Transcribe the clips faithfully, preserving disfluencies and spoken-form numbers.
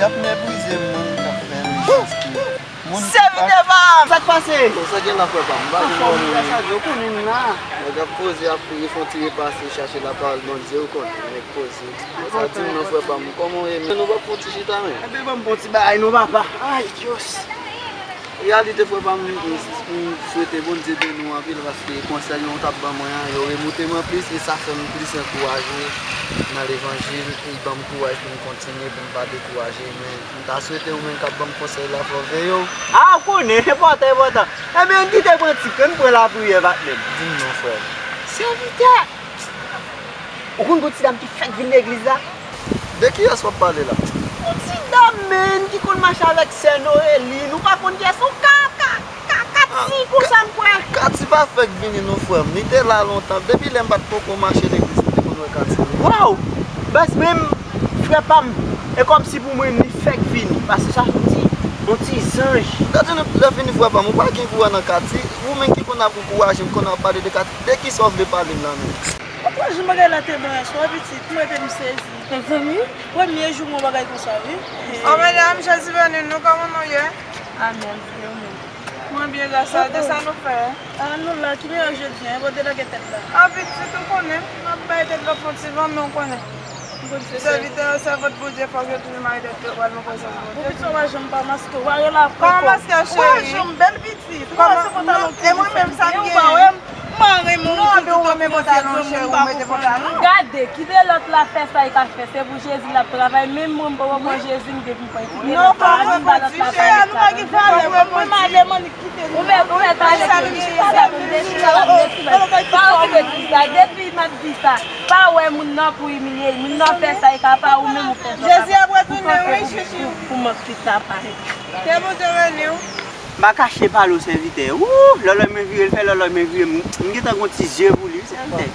Y ap meprize moun k ap fè mechanste. Moun ki pa... Sèvitè pa m! Sa k pase? Bon, sa gen la, frè pa m? M pa gen pwoblèm. Anfòm, frè Sadio, ou konnen m la. Nèg ap koze, ap koze, fè yon ti repase, chache lapawòl Bondye, ou konnen, nèg koze. Sa di m non, frè pa m, kòman w ye menm? Nou p ap fè yon ti chita menm? Enben, ban m fè yon ti bagay non, papa. Ay, Diyos. Reyalite, frè pa m, m, m swete Bondye beni w anpil, paske konsèy yo w t ap ban mwen an, yo remoute m anplis, e sa fè m plis ankouraje nan levanjil, e ban m kouraj pou m kontinye, pou m pa dekouraje, men m ta swete ou menm k ap ban m konsèy la, fò w veye w. A, ou konnen, enpòtan, enpòtan. Enben, ann kite pran ti, ann pran lapriyè, patnè m. Di m non, frè. Sèvitè! Ou konn gon ti dam ki fèk vin legliz la? De kiyès w ap pale la? Yon ti dam, menn, ki konn mache avèk sè Noeline. Ou pa konn kiyès, yon ka, ka, ka, Kati konsa m kwè. Kati pa fèk vini non, frè m. Li te la lontan. Depi lè m pa t poko mache legliz, m te konn wè Kati. Waw! Baz, menm, frè pa m, e kòmsi pou mwen, li fèk vini. Paske sa yon ti, yon ti zanj. Gade, lè fini, frè pa m, ou pa gen kouran nan Kati. Ou menm ki konn ap ankouraje m, konn ap pale de Kati. De kisa w vle pale m la menm? Ankouraje m bagay la te bon yèswa, pitit. M rete m sezi. Mezanmi, premye jou m wè bagay konsa, wi. Oh, medam, Jezi beni nou, kòman nou ye? Amèn, frè, ou menm? Mwen byen, gras a Dye, sa nou fè? A, nou la, ki meyè jodi a, bò de lage tèt la. A, pitit, ou konnen, m ap bay tèt la fon ti van, men ou konnen. Sèvitè yo, sèvant Bondye, fòk yo toujou mare tèt yo, pral nan prezans Bondye. Ou pitit, ou pa janm pa maske, ou pa rele apre. Kòman maske, cheri? Ou pa janm bèl pitit. Kòman? E mwen menm sa m gen. Mwen renmen w. Non, epi ou renmen pantalon, cheri, ou mete pantalon. Gade, kite lòt la fè sa li ka fè. Se pou Jezi l ap travay. Menm mwen, m poko pran Jezi, m te vin pran. Kite lòt la, vin ba lòt la pale sa. Ou mèt, ou mèt ale, man, kite nou. Ou mèt, ou mèt ale, kite chita la, kite chita la, kite chita la. Pa okipe di sa. Depi m ap di sa, pa wè moun nan pou imilye l. Moun nan fè sa li ka, pa ou menm ou fè sa. Jezi ap retounen, wi, chichi. Pou, pou mank chita pale. Ke Bondye beni w. M pa kache pale w, sèvitè. Wouh! Lòlòy mwen vire l fè, lòlòy mwen vire m. M gentan gon ti zye pou li, wi, sèvitè.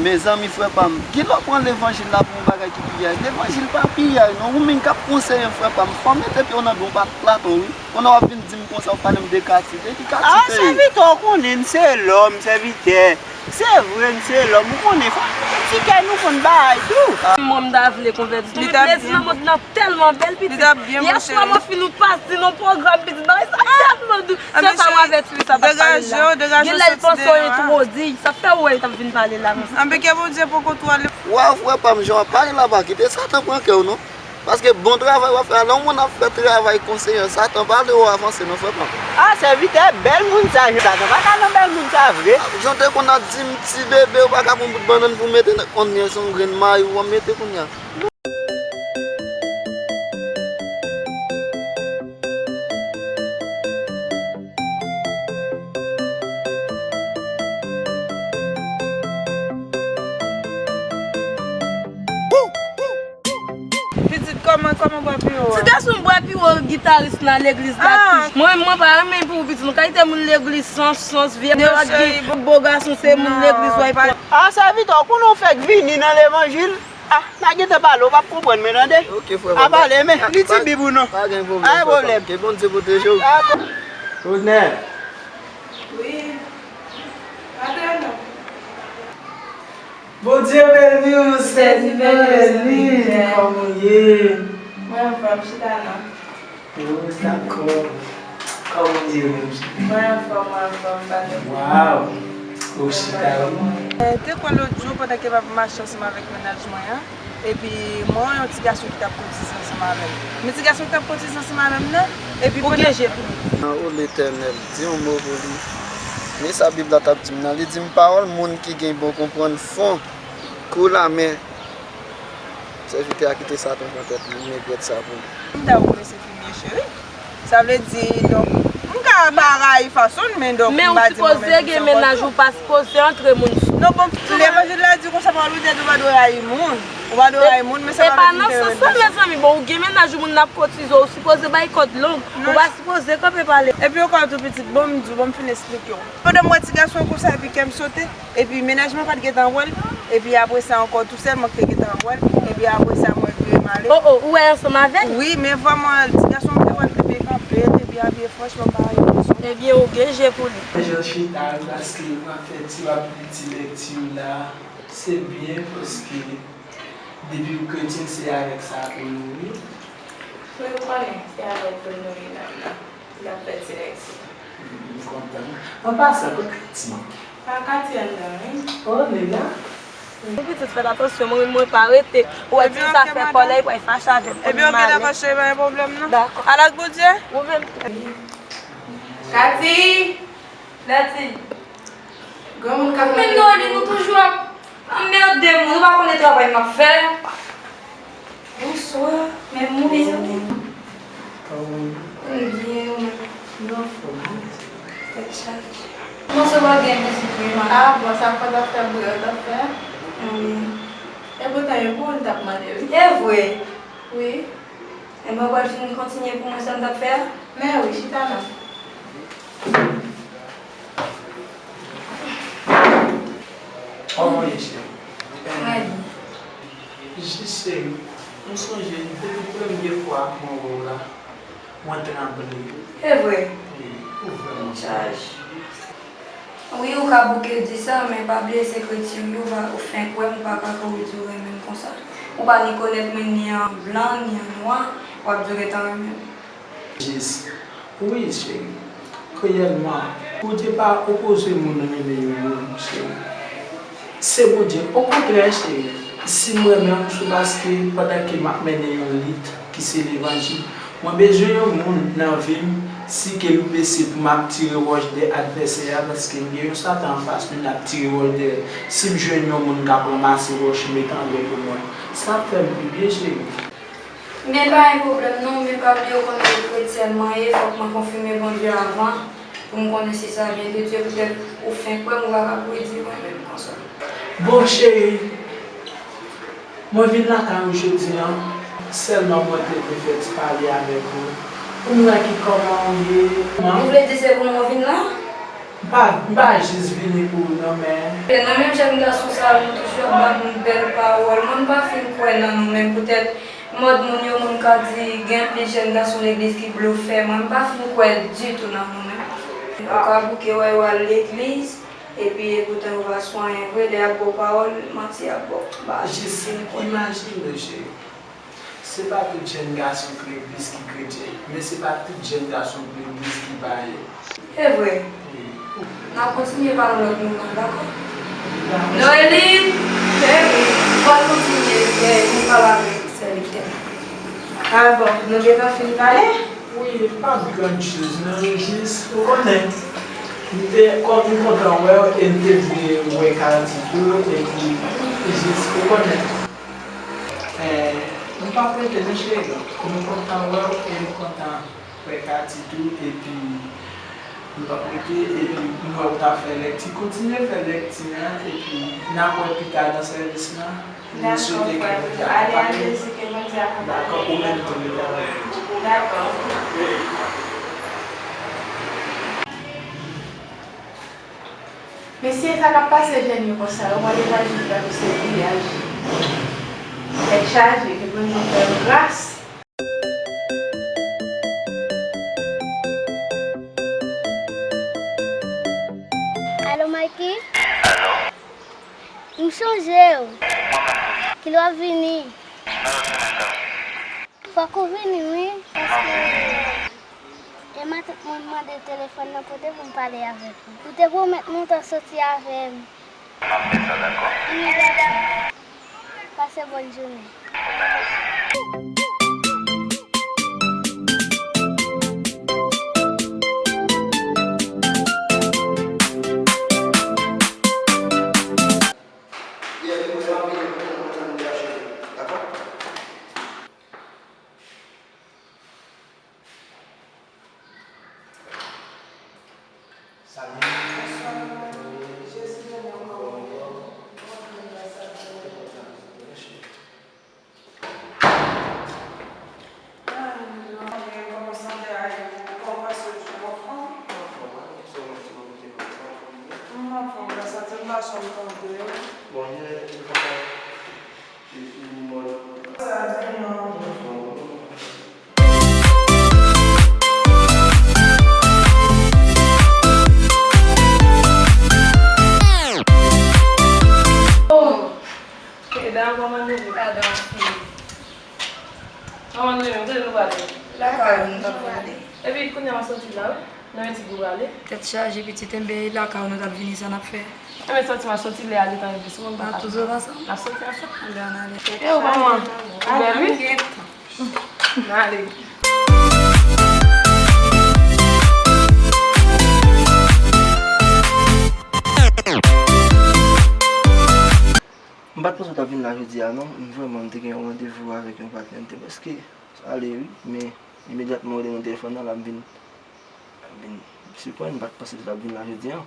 Mezanmi, frè pa m, kilè w pran levanjil la pou yon bagay ki piyay? Levanjil pa piyay, non. Ou menm k ap konseye m, frè pa m, fò w mete pye w nan bon pa-, plato, wi. Kounye a w ap vin di m konsa, w ap pale m de Kati. De ki Kati te ye? A, sèvitè, w konnen n se lòm, sèvitè. Se vre, n se lòm, ou konnen, fò n gen ti kè, nou konn bagay tou. Mwen, m ta vle konvèti. Li ta byen. Plezi nan mond nan tèlman bèl, pitit. Li ta byen, monchè. Yèswa, mwen fin, ou pas di nan pwogram, pitit. Bagay sa tèlman dou. Se sa, mwen avèti, sa pa pale la. Degaje w, degaje w, soti deyò a. Gen lè l panse w entwodi. Sa fè w wè yo t ap vin pale la konsa. Anben, ke Bondye poko twò ale. Waw, frè pa m, jan w ap pale la, pa kite Satan pran kè w, non. Paske bon travay w ap fè a, lè yon moun ap fè travay konseyan, Satan pa lè w avanse non, frè pa m. A, sèvitè, bèl moun sa, jan Satan pa ka nan bèl moun sa vre. Jan w te konn ap di m ti bebe, ou pa ka pran bout bannann pou w mete nan, kounye a se yon grenn mayi w ap mete kounye a. Pitit, kòman, kòman bwa piwo a? Ti gason m bwa piwo gitaris nan legliz la tou. Mwen, mwen pa renmen pou pitit. Nou kalite moun legliz sans, sans, vye, vye, bo gason se moun legliz w ap pran. A, sèvitè, ou konnen w fèk vini nan levanjil. A, n a gentan pale, ou p ap konprann, men tande. Ok, frè, a pale, men li ti bib ou non. Pa gen pwoblèm, pa gen pwoblèm. Ke Bondye pwoteje w. Tonè. Wi. Atè non. Bondye beni w, Sèvitè Sèvitè. Kòman w ye? Mwen anfòm, chita non. Oh, dakò. Kòman w ye menm, cheri? Mwen anfòm, mwen anfòm, pa gen pwoblèm. Waw. Ou chita, wi. Eh, te kwè lòt jou, pandan ke m ap mache ansanm avèk mennaj mwen an, epi mwen wè yon ti gason ki t ap kotize ansanm avè m. Men ti gason ki t ap kotize ansanm avè m nan, epi... Ou gen je pou li. O Letènèl, di yon mo pou li. Men sa Bib la t ap di m nan, li di m pawòl moun ki gen bon konprann fon kou lamè. Sèvitè a kite Satan pran tèt li, m regrèt sa pou li. M ta wè se fini, cheri. Sa vle di, donk, m ka pa rayi fason l, men donk, m pa di mwen menm pou sa. Men ou sipoze gen mennaj, ou pa sipoze antre moun sou. Non, bon, levanjil la di konsa, pawòl Bondye di ou pa dwe rayi moun. Ou pa dwe rayi moun, men sa pa vle di m te renmen sa. E pa nan sans sa, mezanmi. Bon, ou gen mennaj ou, moun nan ap kotize, ou sipoze bay kòd long. Ou pa sipoze kanpe pale. Epi ankò tou pitit, bon, m di w, bon, m fin esplike w. Pandan m wè ti gason an konsa, epi kè m sote. Epi mennaj mwen pa t gentan wè l. Epi apre sa ankò, tou sèlman k te gentan wè l. Epi apre sa, mwen vire m ale. O, o, ou wè l ansanm avè l? Wi, men vrèman, ti gason an te wè l te byen kanpe, te byen abiye, franchman, m pa renmen sa. Ebyen, ou gen je pou li. Jan chita, paske m ap fè ti, m ap li ti lekti la, se byen, paske depi w kretyen, se avèk sa pou nou, wi. Ou konnen, se avèk Bruno William nan. L ap fè ti nèg sou. M kontan. An pasan, kot Katy? A, Katy anndan, wi. Oh, li la? Epi tout fèt atansyon, mwen, mwen pa rete. Ou wè ti sa fè kòlè, li pral fache avè m. Ebyen, oke, dakò, cheri, pa gen pwoblèm, non. Dakò. Al ak Bondye. Ou menm. Katy! Katy! Granmoun k ap... Men Noli, nou toujou ap anmède moun, ou pa konnen travay m ap fè. Bonswa, men mezanmi. Kòman w ye? Mwen byen, ou menm? Mwen anfòm wi. Tèt chaje. Kòman se w ap gen vizit wi, ma? A bon, sa fè w t ap fè bri w t ap fè? Wi. E poutan e pou ou m t ap mande wi. E vre? Wi. Enben w pral fin kontinye pou mwen sa m t ap fè a? Men wi, chita non. Kòman w ye, cheri? Mwen byen. Jis, cheri, m sonje depi premye fwa mwen wè w la, mwen tranble. E vre? Wi, ou vrèman. Tèt chaje. Wi, ou ka bouke di sa, men pa bliye se kredi w ye, ou pa, ou fenk wè m, ou pa ka kouri di w renmen m konsa. Ou pa ni konèt mwen ni an blan, ni an nwa, w ap di w gentan renmen m. Jis. Wi, cheri. Reyèlman, Bondye pa opoze moun renmen yon moun, cheri. Se Bondye. Okontrè, cheri, si m renmen w, se paske pandan ke m ap mennen yon lit ki se levanjil, mwen bezwen yon moun nan vi m, si ke m blese pou m ap tire wòch dèyè advèsè a, paske m gen yon Satan anfas mwen, l ap tire wòch dèyè. Si m jwenn yon moun k ap ranmase wòch, met anlè pou mwen, sa ap fè m pi byen, cheri. Men pa gen pwoblèm non, men pa bliye w konnen se kretyèn mwen ye, fòk mwen konfime Bondye avan, pou m konnen si sa vyen de Dye, poutèt ou fenk wè m, ou pa ka kouri di mwen menm konsa. Bon, cheri, mwen vin lakay ou jodi a, sèlman mwen te vle fè ti pale avèk ou, pou m wè ki kòman ou ye. Ou vle di se pou mwen vin la? M pa, m pa jis vini pou ou non, men. E nan menm jèn gason sa yo, nou toujou ap ban nou bèl pawòl. Mwen, m pa fin kwè nan nou menm, poutèt mòd moun yo, moun ka di gen plis jèn gason legliz ki blofè. Mwen, m pa fin kwè ditou nan nou menm. Ou ka bouke wè yo al legliz, epi epoutan yo pa sou anyen vre, lè y ap ba w pawòl, manti y ap ba w. M pa jis fin kwè. Imajine, cheri. Se pa tout jèn gason k legliz ki kretyen, men se pa tout jèn gason k legliz ki payen. E vre. Wi. N ap kontinye pale yon lòt moman, dakò? Dakò. Noélie! Wi. Fò n kontinye, eh, nou pale avèk sèvitè. A bon, nou gentan fin pale? Wi, pa grann choz non, jis, ou konnen, m te, kòm m kontan wè w, e m te vle wè Katy tou, epi, jis, ou konnen. Eh, m p ap rete non, cheri. M kontan wè w e m kontan wè Katy tou, epi m p ap rete, epi m wè w t ap fè lèkti. Kontinye fè lèkti a, epi n ap wè pita nan sèvis lan. M swete ke Bondye akonpaye w. Dakò, frè m. Ale an Jezi, ke Bondye akonpaye w. Dakò, ou menm tou, Bondye akonpaye w. Dakò. Mesye, sa k ap pase jèn yo konsa? Yo pral evanjelize avèk se griyaj. Tèt chaje, ke Bondye fè yo gras. Alo, Mikey? Alo? M chonje w. Kilè w ap vini? Kilè w ap vini, Katy? Fòk ou vini, wi, paske e matant mwen mande telefòn nan pote pou m pale avèk ou. Ou te pwomèt m ou t ap soti avè m. M ap fè sa, dakò? Anben, dakò. Pase bòn jounen. Ou menm osi. Salut. Bonswa. Jezi beni w, kòman w ye? Mwen byen, gras a Dye. Ay, non, men kòman sante a ye? Kòman w pase jodi a, w anfòm? Mwen anfòm, wi. Se yon ti moman te kontan pou mwen. M anfòm, gras a Dye, m pa janm tande w. Bon, yè, li kontan. Epi mwen. Sa di non. Oh! Edan, kòman nou ye? Padan, fi. Manman, nou menm, kote nou prale? Lakay ou nou t ap prale. Epi, kounye a m ap soti la, wi. Nan yon ti gwo prale. Tèt chaje, pitit, enben, e lakay ou nou t ap vini, sa n ap fè? Enben, soti, m ap soti, lè a gentan rive sou mwen, m pa ka. N ap toujou ansanm? N ap soti ansanm. Enben, ann ale. E ou, manman? Ou bèl, wi. N ale. M pa t panse w t ap vin la jodi a non. M vrèman, m te gen yon randevou avèk yon patnè, m te prèske ale wi, men imedyatman ou te nan telefòn nan, la m vin, m vin siprann, m pa t panse w t ap vin la jodi a.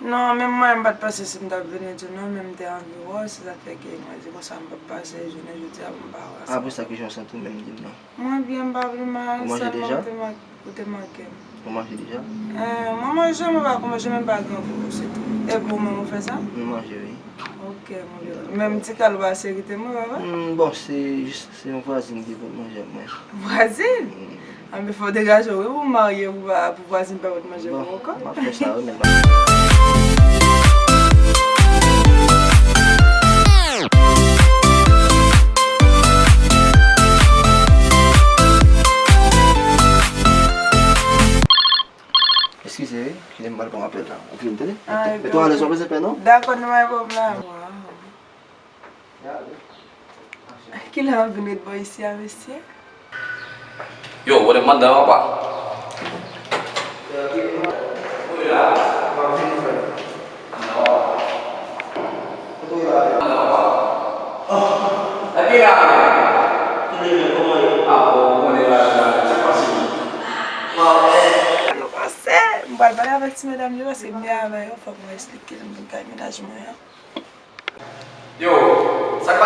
Non, menm mwen, m pa t panse si m t ap vini tou non, men m te anvi wè w, se sa k fè ke mwen di konsa m p ap pase jounen jodi a pou m pa wè w. Apre sa, kijan w santi w menm, di m non? Mwen byen, m pa vle mal, sèlman ou te manke, ou te manke m. Ou manje deja? Eh, mwen manje, mwen pa ko manje, men m pa gen gou, se tou. Epi ou menm ou fè sa? M manje, wi. Ok, mwen byen. Menm ti kal ou pa se kite mwen, papa? Hmm, bon, se jis, se yon vwazin ki pot manje ak mwen. Vwazin? Hmm. Anben, fò w degaje w, wi, pou w marye, pou pa, pou vwazin pa pot manje pou ou ankò. Bon, m ap fè sa, wi, men m pa. Eskize, wi, kite m pral pran apèl la. Ou vin tande? Ah, mete w alèz, w ap bezwen pè, non? Dakò, non, pa gen pwoblèm. Wow. Kilè w ap vin ret bò isi a, mesye? Yo, what up, madan, papa? Yo, pase, m pral pale avèk ti medam yo, paske m byen avè yo, fòk mwen esplike l, m vin kay mennaj mwen an. Yo, sa k